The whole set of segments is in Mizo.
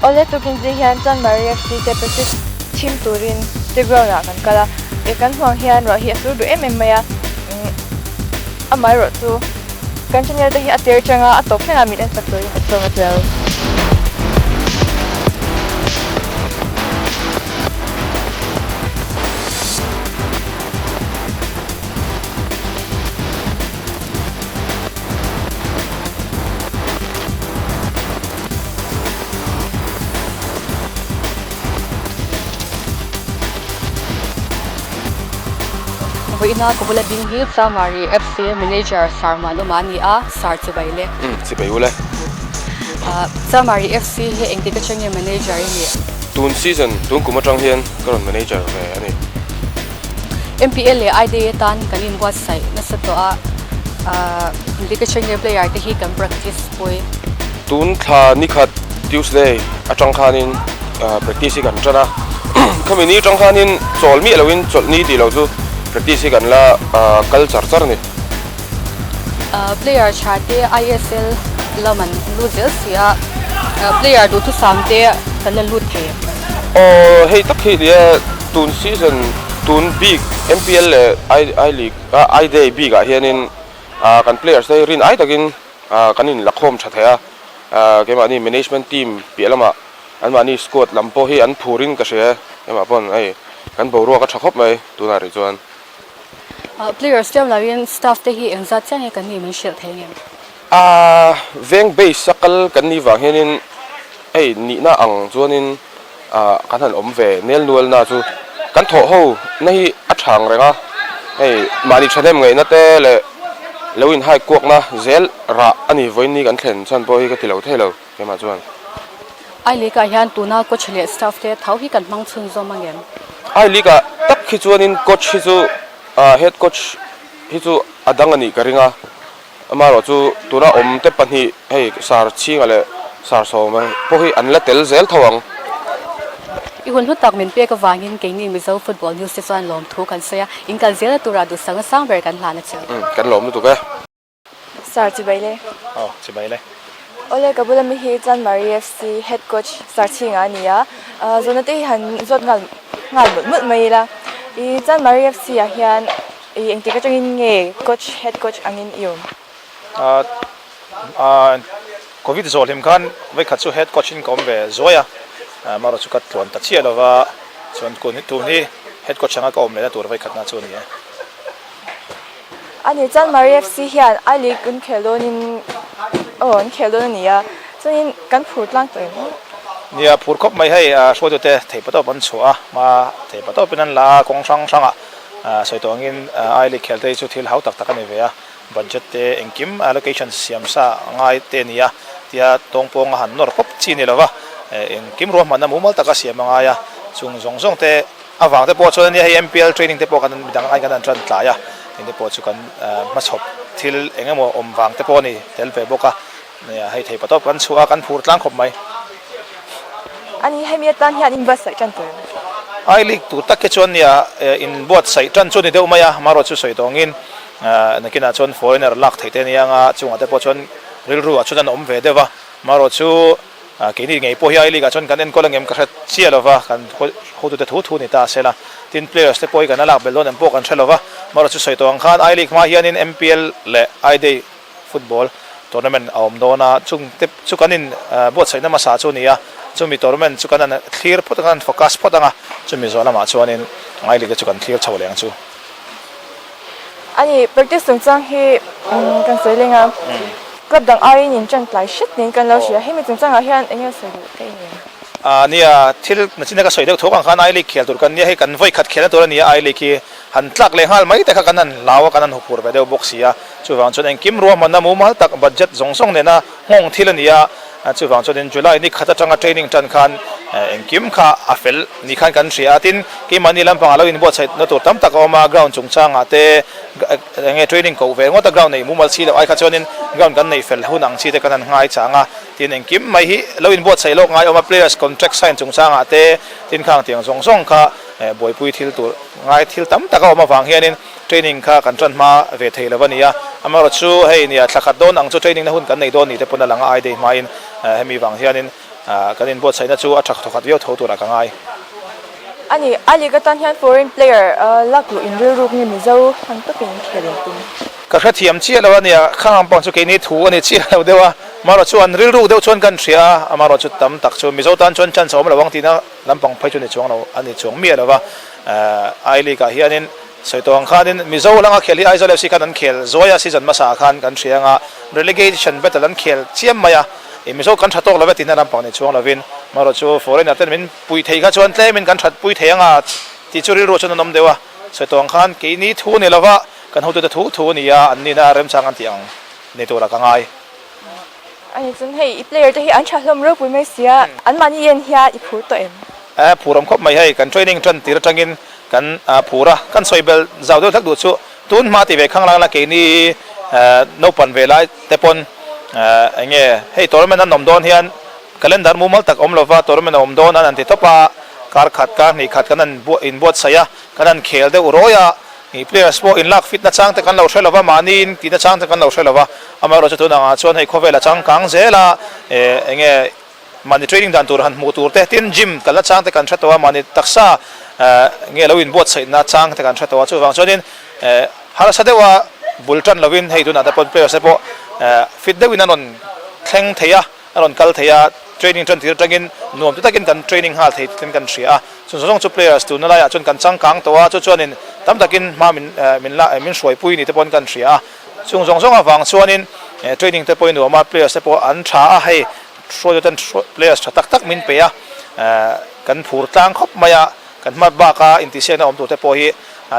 Awle tukin zing hian Chanmari FC te practice chhim turin te ground ah kan kal a, eh kan hmuh ang hian ruah hi a sur duh em em mai a, umm amaherawh chu kan channel te hi a tir atanga a tawp thlengah min en sak turin ka sawm a chel. Vawiina ka bula ding hi Chamari FC manager Sir Muanawma a ni a, Sir chibai le. Umm chibai u le. Chamari FC hi engtik atang nge manager i nih? Tun season, tun kum atang hian ka rawn manager ve a ni. MPL leh IDA atan kan inbuatsaih nasa tawh a, engtik atang nge player te hi kan practice pui? Tun thla nikhat Tuesday atang khanin practice hi kan tan a, khami ni atang khanin chawl miah loin chawlhni tih loh chu practice hi kan la kal char char a ni. Player tha te ISL lam an lut zel si a, player duhthusam te kan la lut thei. Aw hei tak hi nia tun season tun bik MPL leh I League I Day bikah hianin kan players te hi rin ai takin Kan inlakhawm tha thei a, keimahni management team piah lamah anmahni squad lam pawh hi an phurin ka hria e, keimah pawn hei kan boruak a tha khawp mai tunah rih chuan. Players tlem loin staff te hi engzat chiah nge kan nih min hrilh thei ngem? Veng base a kal kan nih vang hianin hei nihna ang chuanin kan han awm ve nel nual na chu kan thawh ho na hi a thang reng a, hei mahni thahnem ngaihna te leh lo in hai kuak na zel rah a ni vawiin ni kan thlen chhan pawh hi ka ti lo thei lo keimah chuan. Ai League ah hian tuna coach leh staff te tho hi kan hmang chhunzawm ang em? Ai League ah tak hi chuanin coach hi chu head coach hi chu a dang a nih ka ring a. Amaherawh chu tuna awm te pahnih hei sar chhinga leh sar sawma pawh hi an la tel zel tho ang. I hun hlu tak min pek avangin keini Mizo Football News te chuan lawmthu kan sawi a, in kal zela tura duhsakna sang ber kan hlan a che. Umm kan lawm lutuk e. Sir chibai le. Aw chibai le. Awle ka bula mi hi Chanmari FC head coach Sir Chhinga a ni a, zawhna te hi han zawt nghal nghal mawlh mawlh mai ila. I Chanmari FC ah hian I engtik atangin nge coach, head coach angin i awm? Ahh Covid zawh hlim khan vawikhat chu head coach in ka awm ve zuai a, amaherawh chu ka tluan ta chiah lova, chuan tun hi head coach anga ka awm lehna tur vawikhatna chu a ni e. A ni chuan Mari FC hian I League an khel dawnin aw an khel dawn a ni a, chuanin kan phur tlang tawh em? Nia phur khawp mai hei hruaitute theihpatawp an chhuah a, hma theihpatawpin an la a kawng hrang hrangah Sawi tawh angin I League khel te hi chu thil hau tak tak a ni ve a, budget te engkim allocation siam sa ngai te a ni a, tia tawngpawng a han nawr khawp chi a ni lo va, engkim ruahmanna mumal taka siam a ngai a, chung zawng zawng te avang te pawh chuan a nia hei MPL training te pawh kan midang aiin kan han tan tlai a, eng te pawh chu kan hmachhawp thil eng emaw awm vang te pawh a ni tel ve bawk a, hei thei patawp kan chhuah a kan phur tlang khawp mai. Ani hemi atan hian in buatsaih tan tur em? I League tur tak hi chuan nia in buatsaih tan chu ni deuh mai a, amaherawh chu sawi tawngin nakinah chuan foreigner lak theih te a nia anga chungah te pawh chuan rilru ah chuan an awm ve deuh a, amaherawh chu keini ngei pawh hi I League ah chuan kan enkawl angem ka hre chiah lo va, kan hotute thu thu ni ta se la, tin players te pawh hi kan la lak belh dawn em pawh kan hre lo va, amaherawh chu sawi tawh ang khan I League hma hianin MPL leh I Day Football tournament a awm dawn a, chung te chu kan in buatsaihna hmasa chu a ni a, chumi tournament chu kan han thlir phawt ang a, kan han focus phawt ang a, chumi zawh lamah chuanin ngai leh te chu kan thlir chho leh ang chu. A ni, practice chungchang hi kan sawi leng a, club dang aiin in ṭan tlai hret niin kan lo hria, hemi chungchangah hian eng nge sawi duh ka i nen? A nia, thil nachina ka sawi deuh thawk ang khan I League khel tur kan nia, hei kan vawi khat khelna tur a ni a, I League hi han tlak leh nghal mai te kha kan han hlau a, kan han huphur ve deuh bawk si a. Chuvang chuan engkim ruahmanna mumal tak budget zawng zawng nena nghawng thil a ni a, chuvang chuanin July ni khat atanga training tan khan engkim kha a fel ni khan kan hria a, tin keimahni lampangah lo inbuatsaihna tur tam tak a awm a, ground chungchangah te enge training koh ve ngawt a ground neih mumal si loh ai kha chuanin ground kan neih fel hun ang chi te kan han ngai chang a, tin engkim mai hi lo inbuatsaih lawk ngai a awm a, players contract sign chungchangah te tin khang tiang zawng zawng kha buaipui thil tur ngai thil tam tak a awm avang hianin Training kha kan tan hma ve thei lo a ni a, amaherawhchu hei nia thla khat dawn ang chu training na hun kan nei dawn ni te pawn a lang a, I day hmain hemi vang hianin Kan inbuatsaihna chu a tha thawkhat viau tho turah ka ngai. A ni, a league atan hian foreign player lak luh in rilruk nge Mizo hman tawkin in khel in tum? Ka hrethiam chiah lo a nia, khang ang pang chu keini thu a ni chiah lo deuh a, amaherawh chu an rilruk deuh chuan kan hria a, amaherawh chu tam tak chu Mizo tan chuan chance a awm lo ang tihna lampang phei chu ni chuang lo a ni chuang miah lo va, I league ah hianin sawi tawh ang khanin Mizo langa khel hi Aizawl FC khan an khel zuai a, season hmasa ah khan kan hria anga relegation battle an khel chiam mai a, Mizo kan tha tawk lo e tihna lampang ni chuang lovin amaherawh chu foreigner ten min Pui thei kha chuan tlemin kan that pui thei anga tih chu rilru chuan an awm deuh a, sawi tawh ang khan keini thu ni lova kan hotute thu thu a ni a, an nihna remchang an tih ang ni turah ka ngai. A ni chuan hei i player te hi an tha hlawm ropui mai sia, anmahni en hian i phur tawh em? E, phur awm khawp mai hei, kan training tan tir atangin kan phur a, kan sawi bel zau deuh hlek duh chu tun hma ti ve khang lang la keini naupan ve lai te pawn eng nge hei tournament an awm dawn hian Calendar mumal tak awm lova tournament a awm dawn an han ti tawp a, kar khat kar hnih khat kan han inbuatsaih a, kan han khel deuh rawi a, ih players pawh inlak fit na chang te kan lo hre lova, mahni in tihna chang te kan lo hre lova, amaherawhchu chu tun angah chuan hei khawvel a changkang zel a, eh eng nge mahni training dan tur han hmuh tur te, tin gym kalna chang te kan hre tawh a, mahni taksa eh nge lo inbuatsaih na chang te kan hre tawh a, chuvang chuanin eh harsa deuha bul tan lovin hei tunah te pawh players te pawh eh fit deuhin an rawn thleng thei a. A rawn kal thei a, training tan tir atangin nuam ti takin kan training nghal thei thin kan hria a, chung zawng zawng chu players tuna laiah chuan kan changkang tawh a, chu chuanin tam takin hma min min la min hruaipui ni te pawhin kan hria a, chung zawng zawng avang chuanin training te pawhin nuam a, players te pawh an tha a, hei hruaitu ten players tha tak tak min pe a, kan phur tlang khawp mai a, kan hma baka intihsiakna awm tur te pawh hi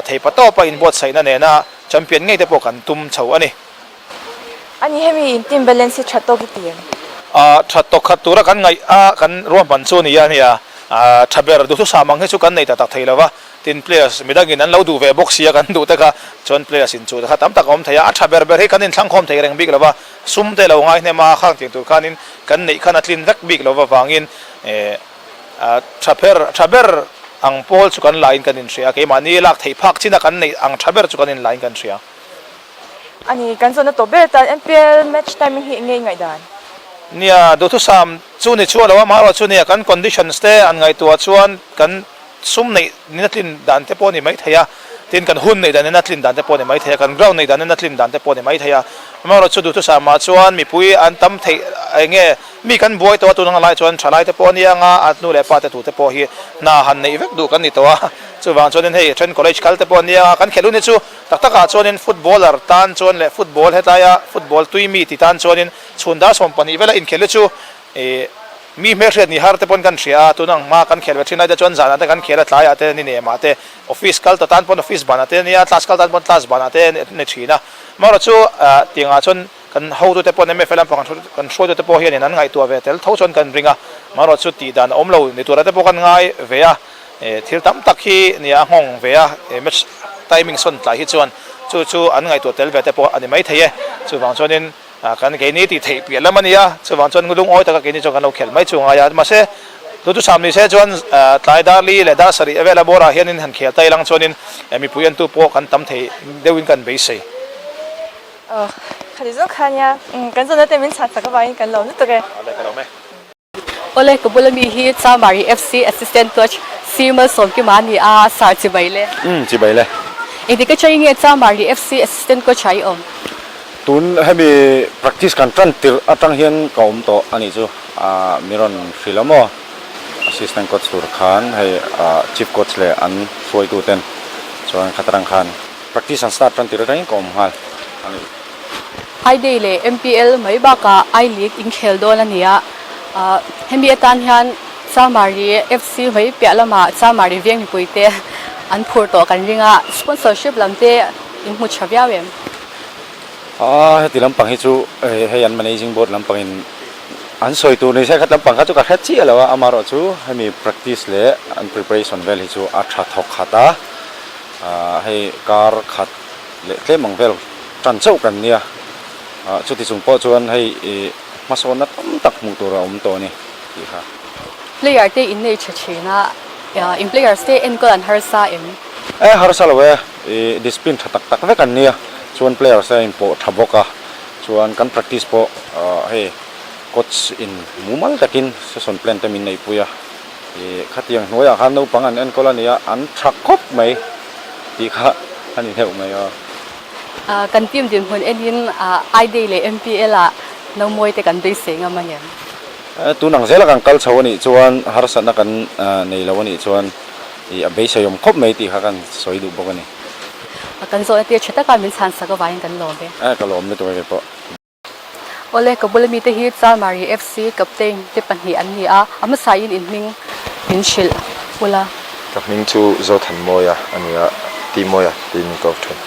theipa tawpa inbuatsaihna nena champion ngei te pawh kan tum chho a ni. A ni hemi in team balance hi tha tawk i ti em? A tha tawk khat tura kan ngaih a kan ruahman chu a ni a nia, tha ber duhthusam ang hi chu kan nei tak tak thei lo va, tin players midangin an lo duh ve bawk sia kan duh te kha chuan players in chu te kha tam tak a awm thei a, a tha ber ber hi kan inthlangkhawm thei reng bik lo va, sum te lo ngaihnem a khang tiang tur khanin kan neih khan a tlin vek bik lo avangin tha ber tha ber ang pawl chu kan lain kan inhria a, keimahni lak theih phak chin a kan neih ang tha ber chu kan inlain kan hria. A ni, kan zawhna tawh ber atan MPL match timing hi enge i ngaihdan? Nia, duhthusam chu ni chuah lo a, amaherawh chu nia kan conditions te an ngaihtuah chuan kan sum neih nena tlin dan te pawh a ni mai thei a, tin kan hun neih dan nena tlin dan te pawh a ni mai thei a, kan ground neih dan nena tlin dan te pawh a ni mai thei a, amaherawh chu duhthusam ah chuan mipui an tam theih enge mi kan buai tawh a, tun anga lai chuan thalai te pawh a nia anga a nu leh pa te tu te pawh hi hna han neih vek duh kan ni tawh a, chuvang chuanin hei then college kal te pawh a nia kan khelh hun hi chu Tak takah chuanin footballer tan chuan leh football hetaia football tui mi ti tan chuanin chhun dar 12 vela inkhel hi chu ih mi hmelhriat ni har te pawn kan hria a, tun ang hma kan khel ve thin lai te chuan zanah te kan khel a, tlaiah te ni nemah te office kal ta tan pawn office banah te nia, class kal tan pawn class banah te ni thin a. Amaherawh chu tiangah chuan kan hotute pawn MFA lampang kan hruaitute pawh hianin an ngaihtuah ve tel tho chuan kan ring a, amaherawh chu tih dan a awm lo ni turah te pawh kan ngai ve a. Thil tam tak hi nia a nghawng ve a, match timing sawn tlai hi chuan chu chu an ngaihtuah tel ve te pawh a ni mai thei e. Chuvang chuanin kan keini tih theih piah lam a ni a, chuvang chuan lungawi taka keini chuan kan lo khelh mai chu ngai a. Mahse, duhthusam ni se chuan tlai dar li leh dar sarih vela bawrah hianin han khel ta ilang chuanin mipui entu pawh kan tam thei deuhin kan beisei. Aw, khati zawk kha nia, kan zawhna te min chhan sak avangin kan lo lutuk e. Awle, ka lo me. Awle, ka bula mi hi Chamari FC Assistant Coach Sir Malsawmkima a ni a, Sir chibai le. Umm, chibai le. Engtik atangin nge Chamari FC Assistant Coach ah i awm? Tun hemi practice kan tan tirh atang hian ka awm tawh a nih chu, ah mi rawn hrilh a maw? Assistant Coach tur khan hei Chief Coach leh an hruaitu ten chuan khatarang khan practice an start tan tirh atangin ka awm nghal a nih. I Day leh MPL mai bakah I League inkhel dawn a ni a, hemi atan hian Chamari FC mai piah lamah Chamari veng mipuite an phur tawh kan ring a, sponsorship lam te in hmu tha viau em? A, heti lampang hi chu hei an managing board lampangin an sawi tur ni se khat lampang kha chu ka hre chiah lo a, amaherawh chu hemi practice leh an preparation vel hi chu a tha thawk khat a, hei kar khat leh tlem ang vel Tan chauh kan nia, chuti chung pawh chuan hei hmasawnna tam tak hmuh tur a awm tawh a ni tih kha. Player te in nei tha thin a, in players te enkawl an harsa em? E harsa lo e, i discipline tha tak tak vek an nia, chuan players te a inpawh tha bawk a, chuan kan practice pawh hei Coach in mumal takin session plan te min neihpui a, ih khatiang hnuaiah khan naupang an enkawl a nia, an tha khawp mai tih kha a ni deuh mai aw. Kan team dinhmun enin I-Day leh MPL ah Nomawi te kan beisei ngam ang em? Tun ang zela kan kal chho a nih chuan harsatna kan nei lo a nih chuan ih a beisei awm khawp mai tih kha kan sawi duh bawk a ni. Kan zawhna tir tha taka min chhansak avangin kan lawm e. Ka lawm lutuk e keipawh. Awle, ka bula mite hi Chalmari FC captain te pahnih an ni a, a hmasain in hming min hrilh ula. Ka hming chu Zothanmawia a ni a, Timawia tiin min ko thin.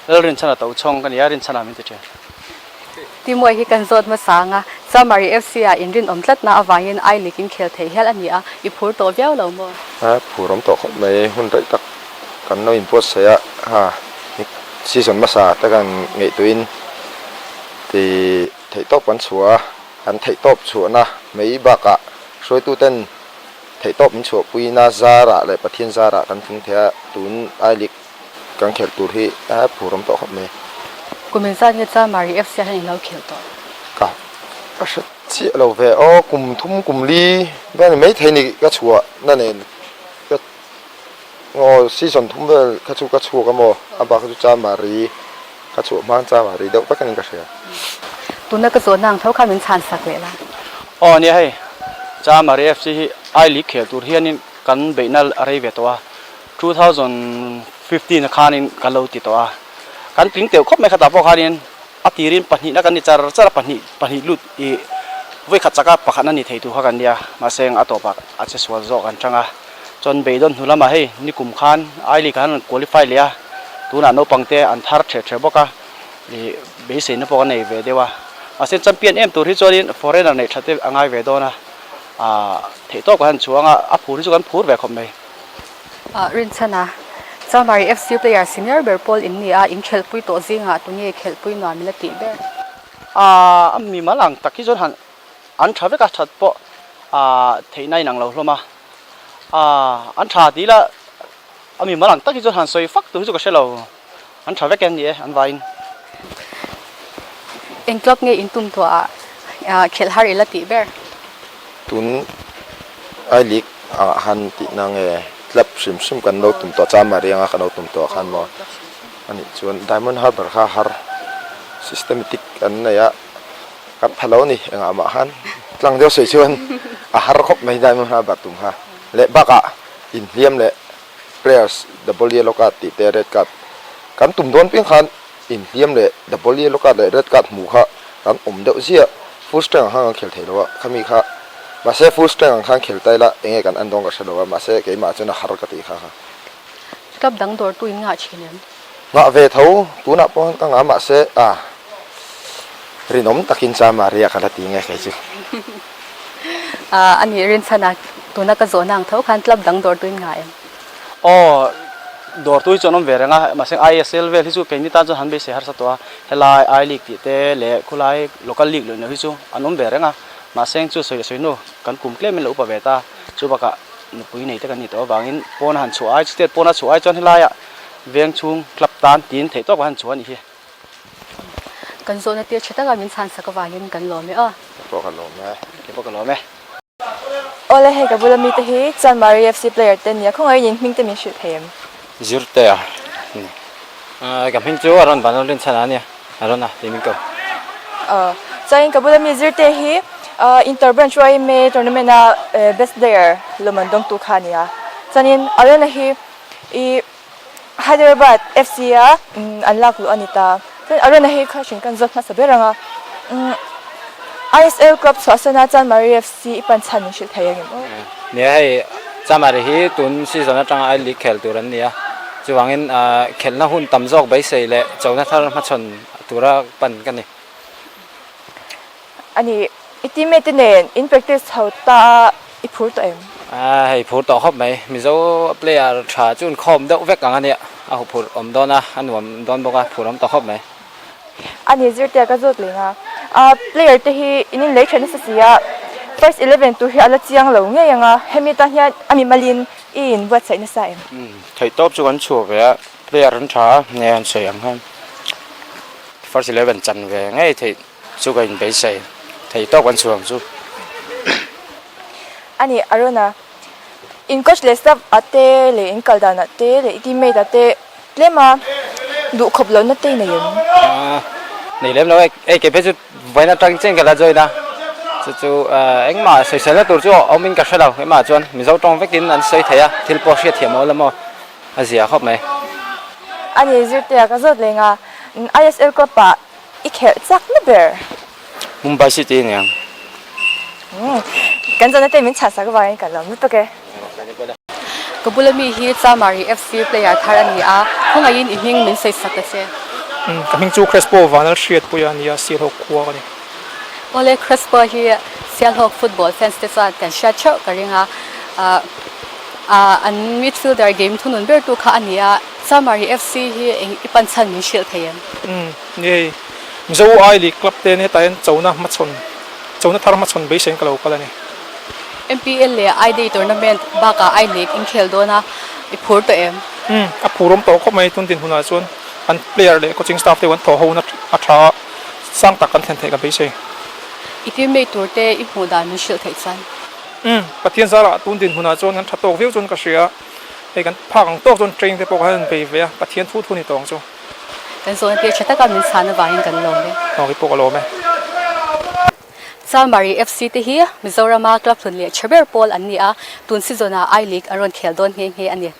Lalrinchhana Tochhawng ka ni a, Rinchhana min ti thin. Timawia hi kan zawt hmasa ang a, Chalmari FC ah inrinawm tlatna avangin I League in khel thei hial a ni a, i phur tawh viau lo maw? A phur awm tawh khawp mai, hun rei tak kan lo inbuatsaih a, ha. Season hmasa te kan ngaihtuahin ti theihtawp kan chhuah a, kan theihtawp chhuahna mai bakah hruaituten theihtawp min chhuahpuina zarah leh Pathian zarah kan tling thei a, tun I League kan khelh tur hi a phur awm tawh khawp mai. Kum engzat nge Chamari FC ah hian in lo khelh tawh? Ka ka hre chiah lo ve aw, kum thum kum li vel ni maithei ni ka chhuahna nen ka Aw season thum vel kha chu ka chhuak a maw a bak kha chu Chamari ka chhuah hma Chamari deuh vek anin ka hria. Tuna ka zawhna ang tho kha min chhan sak leh la. Aw nia hei Chamari FC hi I League khel tur hianin kan beihna a rei ve tawh a, 2015 a khanin kan lo ti tawh a, kan tling teuh khawp mai khatah pawh khanin a tirin pahnihna kan ni char char a pahnih pahnih lut ih vawikhat chaka pakhatna ni thei tur kha kan nia mahse a tawpah a che sual zawk an chang a. Chuan beidawn hnu lamah hei nikum khan I League ah khan an qualify leh a, tunah naupang te an thar ṭheh ṭheh bawk a, ih beiseina pawh ka nei ve deuh a. Mahse champion em tur hi chuanin foreigner neih ṭhat te a ngai ve dawn a, ah theihtawp ka han chhuang a, a phur hi chu kan phur ve khawp mai. Ah Rinchhana, Chamari FC player senior ber pawl in ni a, in khelhpui tawh zingah tunge khelhpui nuam ila tih ber? Ah a mimal ang tak hi chuan han an ṭha vek a, ṭhat pawh ah theihna inang lo hlawm a. Aaa an tha tih ila a mi mal ang tak hi chuan han sawi fak tur hi chu ka hre lo, an tha vek e ni e an vaiin. Eng club nge in tum tuah ah khelh har ila tih ber? Tun I League ah han tihna nge club hrim hrim kan lo tum tawh Chamari anga kan lo tum tawh khan maw anih chuan Diamond Harbour kha har systematic an nei a. Kan pha lo a ni, engah mah khan tlang deuh sawi chuan a har khawp mai Diamond Harbour tum kha. Leh bakah inhliam leh players double yellow card tih te red card kan tum dawn piang khan inhliam leh double yellow card leh red card hmuh kha kan awm deuh ziah. Full strength ang khan kan khel thei lo a, khami kha mahse full strength ang khan khel ta ila enge kan en dawn ka hre lo a, mahse keimah chuan a har ka tih kha kha. Club dang dawrtu in ngah thin em? Nghah ve tho, tunah pawh ka ngah mahse a rinawm takin cha Maria ka la ti nge kei chu. A nih rinchhan a, tuna ka zawhna ang tho khan club dang dawrtu in ngah em? Aw, dawrtu hi chu an awm ve reng a, mahse ISL vel hi chu keini tan chuan han beisei harsa tawh a, helai I League tih te leh khulai local league leh loh hi chu an awm ve reng a, mahse chu sawi sawi hnu kan kum tlem in lo upa ve ta, chu bakah nupui nei te kan nih tawh avangin pawna han chhuah ai, state pawna chhuah ai chuan helaiah Veng chhung club tan tiin theih tawk a han chhuah a nih hi. Kan zawhna tir tha taka min chhan sak avangin kan lawm e aw. Kei pawh ka lawm e. Kei pawh ka lawm e. Awle hei ka bula mite hi Chanmari FC player te nia khawngaih in hming te min hrilh thei em? Zirte a ni. Ka hming chu a rawn ban a rinchhan a nia a rawn a tih min ko. Aw chuanin ka bula mi Zirte hi Inter Branch YMA tournament a best player lawm an dawngtu kha a nia. Chuanin Arena hi I Hyderabad FC a an lak luh a ni ta. Chuan Aruna hi kha hrin kan zawt hmasa ber ang a. ISL club chhuahsana Chanmari FC i pan chhan min hrilh thei ang em aw? Nia hei Chanmari hi tun season atanga I League khel tur an ni a. Chuvangin khelhna hun tam zawk beisei leh chona thar hmachhawn tura pan ka ni. A ni, i teammate te nen in practice chho ta a i phur tawh em? A hei phur tawh khawp mai, Mizo player tha chu inkhawm deuh vek ang a nia, a huphurh awm dawn a, a nuam dawn bawk a, phur awm tawh khawp mai. A ni zirtea ka zawt leng a, a player te hi in inlei tha nasa si a, first eleven tur hi a la chiang lo ngei ang a, hemi tan hian a mimalin i inbuatsaih nasa em? Theihtawp chu kan chhuah ve a, player an tha a, nge an sawi ang khan first eleven chan ve ngei theih. Chu ka inbeisei. Thei tawk an chhuah ang chu. A ni Aruna, in coach leh staff ah te leh in kal danah te leh i teammate ah te tlem a duh khawp lohna te i nei em? Nei lem lo e, hei kei phei chu vawiin atang chian ka la join a, chu chu engmah sawiselna tur chu awmin ka hre lo, engmah chuan Mizo tawng vekin an sawi thei a, thil pawh hriatthiam a awm emaw a zia khawp mai. A ni Zirtea ka zawt leng a, ISL club ah i khelh chak na ber? Mumbai City a niang. Kan zawhna te min chhah sak avangin kan lawm lutuk e. Ka bula mi hi Chamari FC player thar a ni a, khawngaihin i hming min sawi sak ta che. Ka hming chu Crespo Vanal Hriatpuia a ni a, Sialhawk khua ka ni. Awle, Crespo hi Sialhawk football fans te chuan kan hriat theuh ka ring a, an midfielder game thunun bertu kha a ni a, Chamari FC hi eng i pan chhan min hrilh thei em? Ni hei, Mizo I League club te hetah hian chona hmachhawn, chona thar hmachhawn beiseiin ka lo kal a ni. MPL leh I Day tournament bakah I League inkhel dawn a, i phur tawh em? Umm, a phur awm tawh khawp mai tun dinhmunah chuan kan player leh coaching staff te kan thawh ho na a tha a, sang tak kan thlen theih ka beisei. I teammate tur te i hmuh dan min hrilh theih chuan? Umm, Pathian zarah tun dinhmunah chuan kan tha tawk viau chuan ka hria a, hei kan phak ang tawk chuan training te pawh kan han bei ve a, Pathian thu thu ni tawh ang chu. Kan zawhna te tha taka min chhan avangin kan lawm e. Aw kei pawh ka lawm e. Chalmari FC te hi Mizorama club hlun leh tha ber pawl an ni a, tun season ah I League an rawn khel dawn nghe nghe a ni.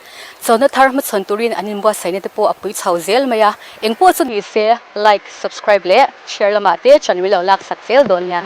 Chawlhna thar hmachhawn turin an inbuatsaihna te pawh a pui chho zel mai a, engpawh chu ni se like, subscribe leh share lamah te channel min lo laksak zel dawn nia.